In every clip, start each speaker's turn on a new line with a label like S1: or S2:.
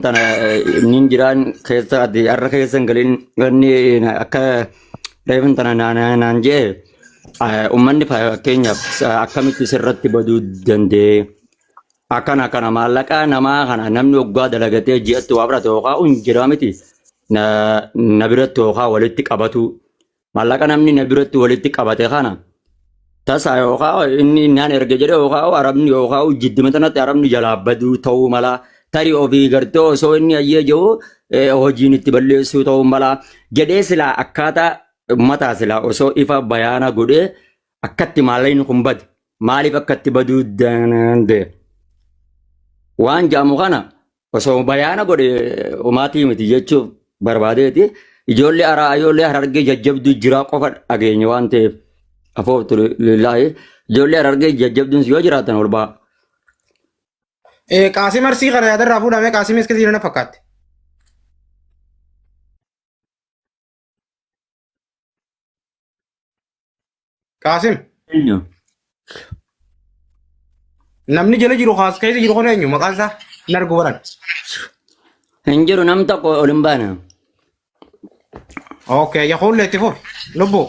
S1: Tana nin jiraan keessa ati har'a keessa hin galin wanni akka reefin tana naan jee ummanni fakkeenyaaf akkamitti sirratti baduu danda'e akkana akkana maallaqa namaa kana namni waggaa dalagatee ji'atti waa fudhate yookaan hin jira miti na biratti yookaan walitti qabatu. Maallaqa namni na biratti walitti qabate kana tasa yookaan inni naan erge jedhe yookaan arabni yookaan jidduma tanatti arabni jalaa baduu ta'uu mala. Tarii ofii gartee osoo inni ayyee jiru hojiin itti balleessuu ta'uu mala. Jedhee silaa akkaataa ummataa silaa osoo ifa bayaana godhee akkatti maallaqni kun bade maaliif akkatti baduu danda'e waan jedhamu kana Osoo bayaana godhe homaatii miti jechuuf barbaadeeti. Ijoollee araa ijoollee harargee jajjabduu jiraa qofa dhageenya waan ta'eef afooftu lillaahi. Ijoollee harargee jajjabduun yoo jiraatan ol ba'a.
S2: Qaasim Arsii kana yaadarraa fuudhamee Qaasimis keessa na fakkaatti. Qaasim.
S1: Eenyu?
S2: Namni jala jiru kaas keessa jiru kun eenyu maqaan isaa hin argu baran.
S1: Hin jiru nam tokko ol hin baane.
S2: Okay, yaquullee itti fufi. Lubbuu.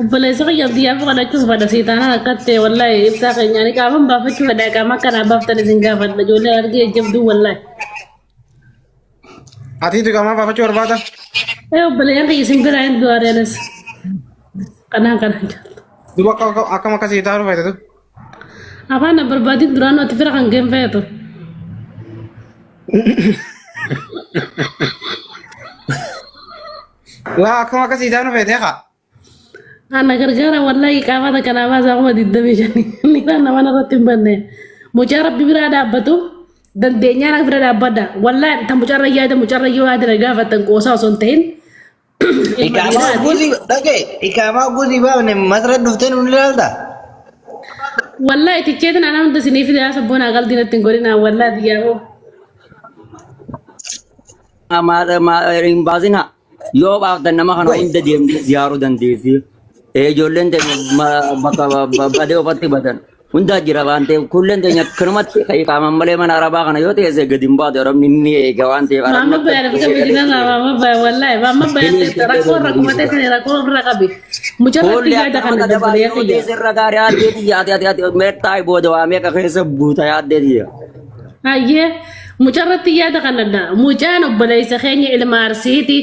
S3: Obboleessa kiyya biyyaa fudhachuus fadha seetaanaan akkatte wallahi ibsaa keenyaanii qaaman baafachuu fedha qaama akkanaa baaftan isin gaafadha ijoollee argee jabduu wallahi.
S2: Atiitu qaamaa baafachuu barbaada?
S3: Ee obboleeyyan kiyya isin biraa hin du'aare anis. Kanaan kanaan jaallu.
S2: Duba akkam akkasii taa'u fayyadatu.
S3: Afaan na barbaadin duraan ati fira kan keen feetu.
S2: Laa akkam akkasii taa'u fayyadee kaa.
S3: Ana gargaara wallahi qaamata kanaa baasaa 25,000 ni kan nama irratti hin banne. Mucaa rabbi biraa dhaabbatu dandeenyaan akka bira dhaabbadha. Wallahi ta mucarra yaada mucarra yoo yaada na gaafattan qoosaa osoo hin ta'in. Ilma
S4: Ikaamaa
S3: dhiiraati.
S4: guzii dhagee ikaamaa guzii baafne masra dhuftee nu ilaalta.
S3: Wallahi tikkeetiin ana hunda isinii fide sabboon qalbii natti hin godhinaa wallahi biyyaa
S1: Hin baasina. Yoo baaftan nama kana hunda deemtee ziyaaruu dandeessi. Ijoolleen teenya bakka badee ofatti badan. Hundaa jira waan ta'eef kulleen teenya akkanumatti qaamaan malee mana arabaa kana yoo teesse gadi hin baatu arabni inni eega waan ta'eef arabni
S3: Mama
S1: akka
S3: bayar bukan begini lah, mama bayar wallahi, mama bayar rakkoo rakkoo ta'e rakkoo irra qabi. Mucaa irratti
S1: Fuulli
S3: yaada
S1: akkanuma
S3: kana
S1: dabaa
S3: dabbalee
S1: yoo
S3: kiyya.
S1: teesse irra gaarii yaaddee tiyya ati ati ati meettaa booda waa meeqa keessa buuta yaaddee tiyya.
S3: Hayyee mucaa irratti yaada kanadha. Mucaan obboleessa keenya ilma Arsiiti.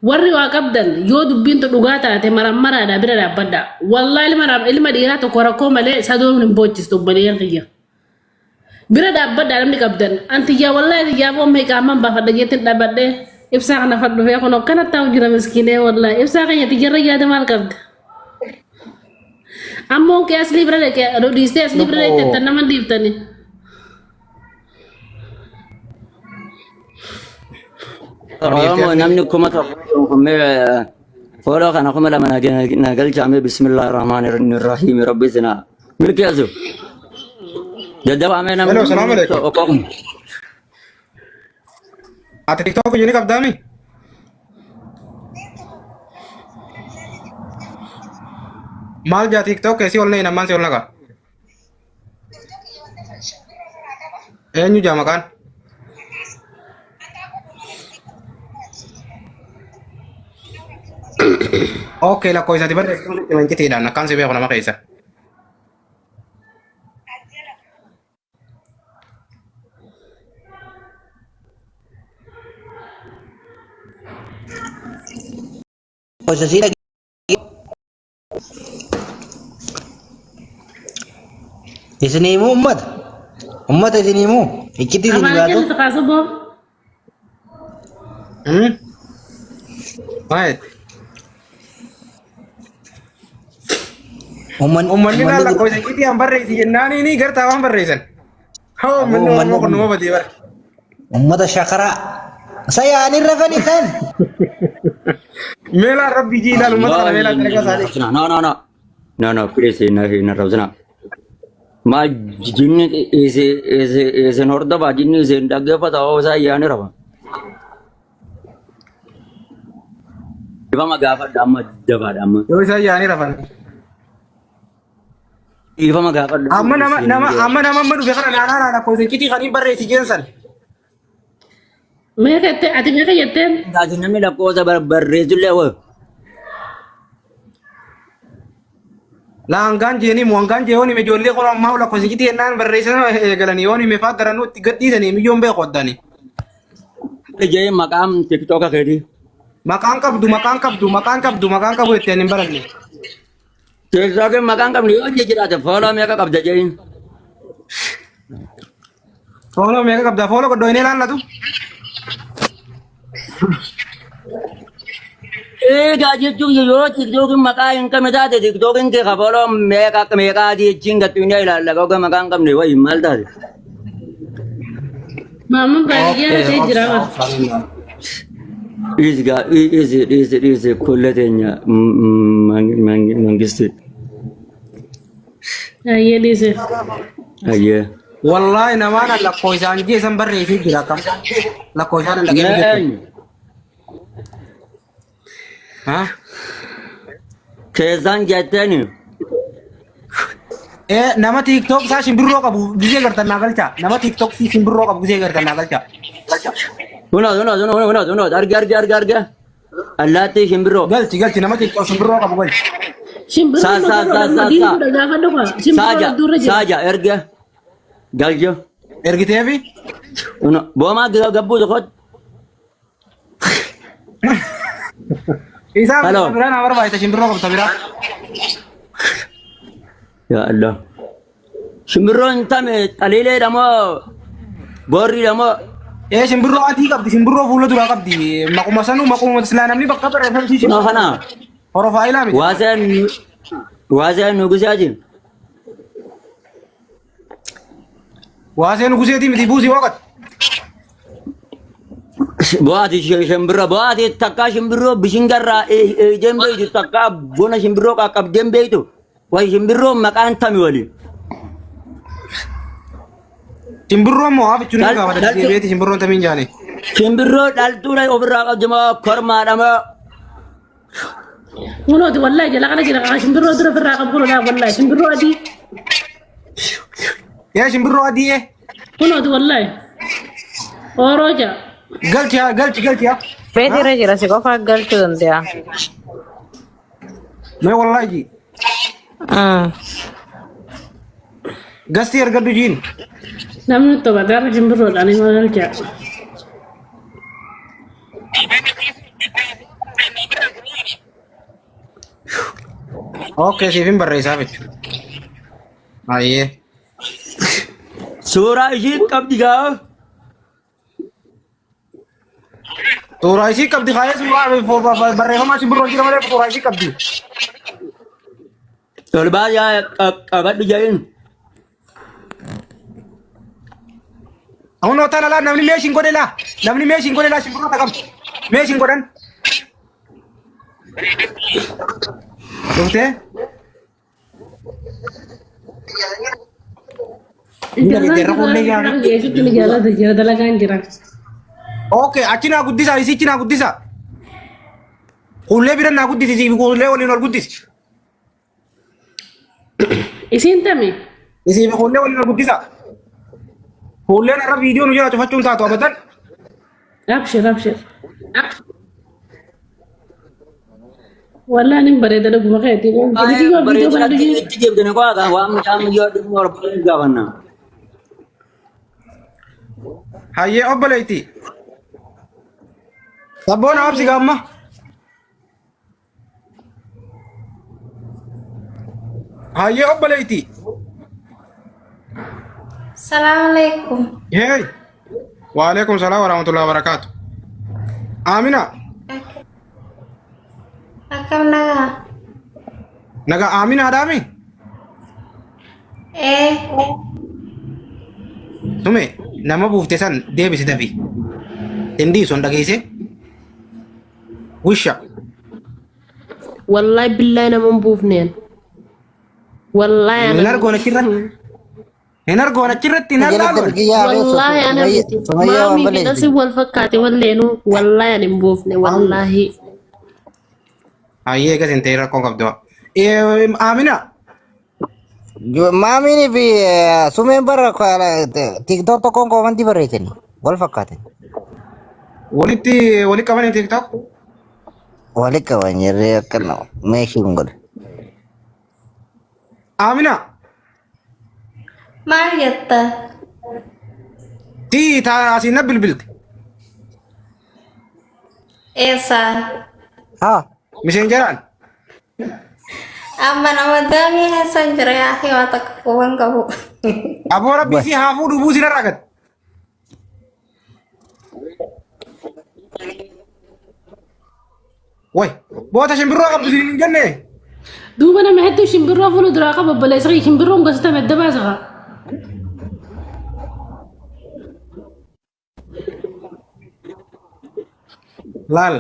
S3: Warri waa qabdan yoo dubbiin tu dhugaa taate marammaraadha bira dhaabbadha. Wallahi ilma dhiiraa tokko rakkoo malee sadoon hin boochistu obboleeyyan kiyya. Bira dhaabbadha namni qabdan. Antiyyaa wallahi tiyyaa foon meeqa amman baafadha jettin dhaabadhe. Ibsaa kana fadhu fee kun akkana taa'u jira miskiinee wallahi. Ibsaa keenya tiyyarra yaada maal qabda? Ammoo kee aslii bira dhaqee dhiistee aslii bira dhaqee tan nama dhiiftani.
S1: Oromoo namni 1000 mee fooloo kana 2000 na galchaame bismillaahi rahmaani rahiim rabbi isin haa milkeessu. Jajjabaamee namni
S2: Hello, salaam alaikum.
S1: tokko.
S2: Ati TikTok ni qabdaami? Maal jaa TikTok keessi ol nayin ammaan si ol naqa. Eenyu jaa maqaan? Okay, lakkoofsa ati barreessitu sitti mancitiidhaan akkaan si beeku nama keessa.
S4: Osoo si Isin himuu ummata. Ummata isin himuu. Iccitii isin
S3: Afaan
S4: baatu.
S3: kennitu kaasuboo.
S2: Hmm? Maal?
S4: Ummanni
S2: Uummanni maal
S4: ummanni
S2: lakkoofsa iccitii an barreessi jennaanii ni gartaa waan barreessan. Haa
S4: Aboo
S2: uummanni
S4: uummanni
S2: Oromoo kun numa badee bara.
S4: ummata shakaraa. Isa yaa'anii rafan isaan.
S2: Meelaan rabbii jii ilaal uummata kana meelaan dalagaa isaanii.
S1: No, no, no. No, no, please, hin arrabsina. Maa jinni isin hordofaa jinni isin dhaggeeffata hoo isaa yaani rafa. Dhiifama gaafadha amma jabaadha amma.
S2: Yoo isaan yaa'anii rafan.
S1: Dhiifama gaafadha.
S2: Amma nama nama amma nama amma dhufe kana naanaa naa lakkoofsa iccitii kan hin barreessi jeen san.
S3: Meeqa jettee ati meeqa jetteen?
S1: Taate namni lakkoofsa barreessullee hoo.
S2: La hangaan jeeni mu hangaan jee yoon hime ijoollee kun ammaa lakkoofsa jiti jennaan barreessan eegalanii yoon hime faa daranuu itti gadhiisanii miyyoon beeku addani.
S1: Jee maqaan tiktooka keetii.
S2: Maqaan qabdu maqaan qabdu maqaan qabdu maqaan qabu jettee hin baranne.
S1: Tiktookiin maqaan qabdu yoo jiraate fooloo meeqa qabda jeen.
S2: Fooloo meeqa qabda fooloo godhoo ilaallatu.
S1: Eegaa jechuun yoo tiktookiin maqaa hin qabne taate tiktookiin kee kafoloo meeqa meeqaa jechiin gattuunee ilaalla goga maqaa hin qabne wayi maal taate.
S3: Maamman baadiyyaa ta'ee jira bara.
S1: Dhiisi gaa dhiisi dhiisi dhiisi kulle teenya mangisti.
S3: Ayyee dhiise.
S1: Ayyee.
S2: Wallaahi namaan lakkoo isaan jeesan barreessee jira akkam. Lakkoo isaan dhagee
S1: Mee
S2: jechuudha.
S1: eenyu?
S2: Ha?
S1: Keessaan jetteeni.
S2: Ee nama TikTok isaa shimbirroo qabu gisee gartan naa galcha. Nama TikTok si shimbirroo qabu gisee gartan naa galcha.
S1: Kunoo kunoo kunoo kunoo kunoo arge arge arge arge. Allaattii shimbirroo.
S2: Galchi galchi nama TikTok shimbirroo qabu galchi.
S3: Shimbirroo
S1: Saa saa saa saa saa.
S3: diimtuudha gaafadhu kaa. Shimbirroo
S1: Saaja
S3: dura jira.
S1: saaja erga. Galcha.
S2: Ergiteefi
S1: Kunoo boomaa gabbuu tokkotti.
S2: isaa
S1: Hello.
S2: biraa naa barbaachisa shimbirroo qabta biraa.
S1: Yaa Allah. Shimbirroon tame xaliileedha moo boorriidha moo
S2: Ee shimbirroo adii qabdi shimbirroo fuula duraa qabdi maquma sanuu maquma silaa namni bakka barreeffamti
S1: kunoo kana
S2: horofaayilaa miti.
S1: waaseen waaseen nugusaati.
S2: Waasee nuguseetii miti buusii waaqati.
S1: Bo'aati shimbirroo bo'aati takkaa shimbirroo bishingarraa eeydeen beeytu takkaa bona shimbirroo qaqqabdeen beeytu way shimbirroo maqaan tami waliin.
S2: Shimbirroo moo haaf jechuun ni gaafata
S1: Dhaltu
S2: deebi'eeti shimbirroon tamiin jaane.
S1: shimbirroo dhaltuudha ofirraa qabdi moo kormaadha moo
S3: Kunooti wallahi jala kana jira kaa shimbirroo dura ofirraa qabu kunoodha wallahi shimbirroo adii.
S2: Yaa shimbirroo adii ee.
S3: Kunooti wallahi. Ooroo jaa.
S2: Galchi haa galchi galchi haa.
S5: Beeti irra jira si qofa galchuu danda'a.
S2: Mee wallahi ji. Gastii argadhu jiin.
S3: Namni toba gaafa shimbirroodhaan ima galcha.
S2: Okay siif hin barreessaa jechuudha. Baay'ee.
S1: Suuraa ishii qabdi gaa.
S2: Suuraa ishii qabdi kaayee suuraa barreeffamaa shimbirroo jira malee suuraa ishii qabdi.
S1: Tolbaa yaa qabadhu jedhin.
S2: Hunoo tana laa namni meeshiin godhe laa namni meeshiin godhe laa shimbirroo takam meeshiin godhan. Dhuftee?
S3: Intallaan
S2: Jarra kunneen yaa'an.
S3: Geessitti ni jaalata jira dalagaan jira.
S2: Okay achi naa guddisaa isichi naa guddisaa. Kuullee bira naa guddisi isii kuullee waliin ol guddisi.
S3: Isiin tami
S2: Isii fi kuullee waliin ol guddisaa. Kuulleen irra viidiyoo nu jala cufachuun taatu abadan.
S3: abshir abshir. Wallaan hin bareeda dhuguma keetii. Viidiyoo viidiyoo
S1: Bareedina
S3: banadhu
S1: itti deebitanii qo'aa waan mucaan yoo dhimma barbaadu gaafanna.
S2: Hayyee obboleetti. Sabboon haabsi gaamma. Hayyee obboleetti.
S6: Salaam alaikum.
S2: Hey. Waalaikum salaam warahmatullahi wabarakatuh. Amina.
S6: Akkam nagaa?
S2: Nagaa Amina dhaami.
S6: Ee,
S2: Sume nama buufte san deebisi dafi. Hindii son dhageesse. Wisha.
S7: Wallahi billahi nama hin buufneen. Wallahi
S2: Hin
S7: ana
S2: argoon achirratti. Hin argoon achirratti hin argoon.
S7: Wallahi ana miti.
S4: Sumayyaa waan
S7: Maamii fi
S4: balleessite.
S7: nasi wal fakkaate walleenuu wallahi ani hin buufne wallahi.
S2: Hayyee egas hin ta'in rakkoo qabdu. Amina.
S4: Maamiin fi sumeen bara tiktok tokkoon koomantii barreessanii wal fakkaatan.
S2: Walitti walitti qabanii TikTok.
S4: Wali qaban jirree akka nama meeshiin godhe.
S2: Amina.
S6: Maal jetta?
S2: Tii taa asiin na bilbilte.
S6: Eessa?
S4: Haa.
S2: Miseenjaraan.
S6: Amma nama daamii keessan jira yaa akhi waa takka quban qabu.
S2: Aboo rabbi si haa fuudhu buusi narraa gad. Way boota shimbirroo qabdu siin hin jenne.
S3: Duuba nama hedduu shimbirroo fuula duraa qaba obboleessa kiyya shimbirroon gosa tame adda baasa kaa.
S2: Laal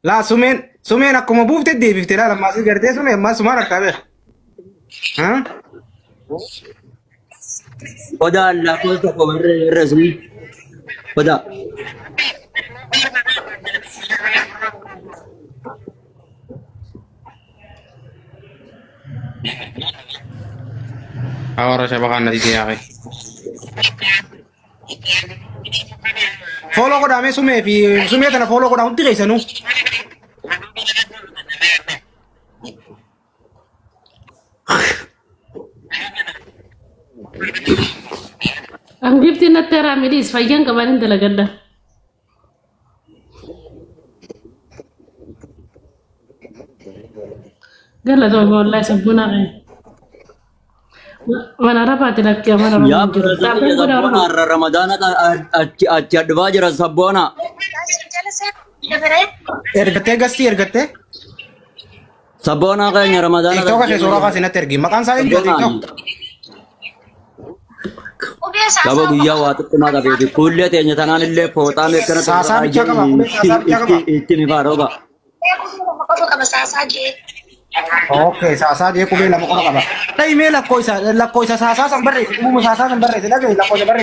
S2: laa sumeen sumeen akkuma buufte deebifte laal ammaa si gartee sumeen ammaa sumaan harkaa beeka. Haa?
S1: Odaa lakkoofsa tokko irra irra sun. Odaa.
S2: Awara shabakaan nati yaaqe. Fooloo godhaa mee sumee fi sumee tana fooloo godhaa hundi keessanuu.
S3: Hangifti natti haraamidhiis fayyaan qabaan hin dalagadha. Galatooma wallahi sabboonaa kee. Mana Arabaati lakkee afaan Oromoo
S1: Yaa
S3: hin jiru.
S1: biraazilii
S3: Dhaabbiin godha
S1: sabboona
S3: Oromoo.
S1: har'a ramadaana achi achi dhufaa jira sabboona.
S2: Ergattee gastii ergattee.
S1: Sabboona keenya ramadaana
S2: TikToka kee suuraa kaasee natti ergi. Maqaan isaa eenyu
S1: Sabboonaan
S2: TikTok?
S1: gaba guyyaa waa xiqqinaa qabeeti. Kuullee teenya tanaan illee fooxaa meekkana
S2: Saasaa bichaa qaba. Qubee saasaa bichaa qaba.
S1: itti mifaa rooba.
S2: Okay, saasaa jee qubee lama qofa qaba. Dhahi mee lakkoo isa lakkoo isa saasaa san barreessi. Qubuma saasaa san barreessi. Dhagahi lakkoo isa barreessi.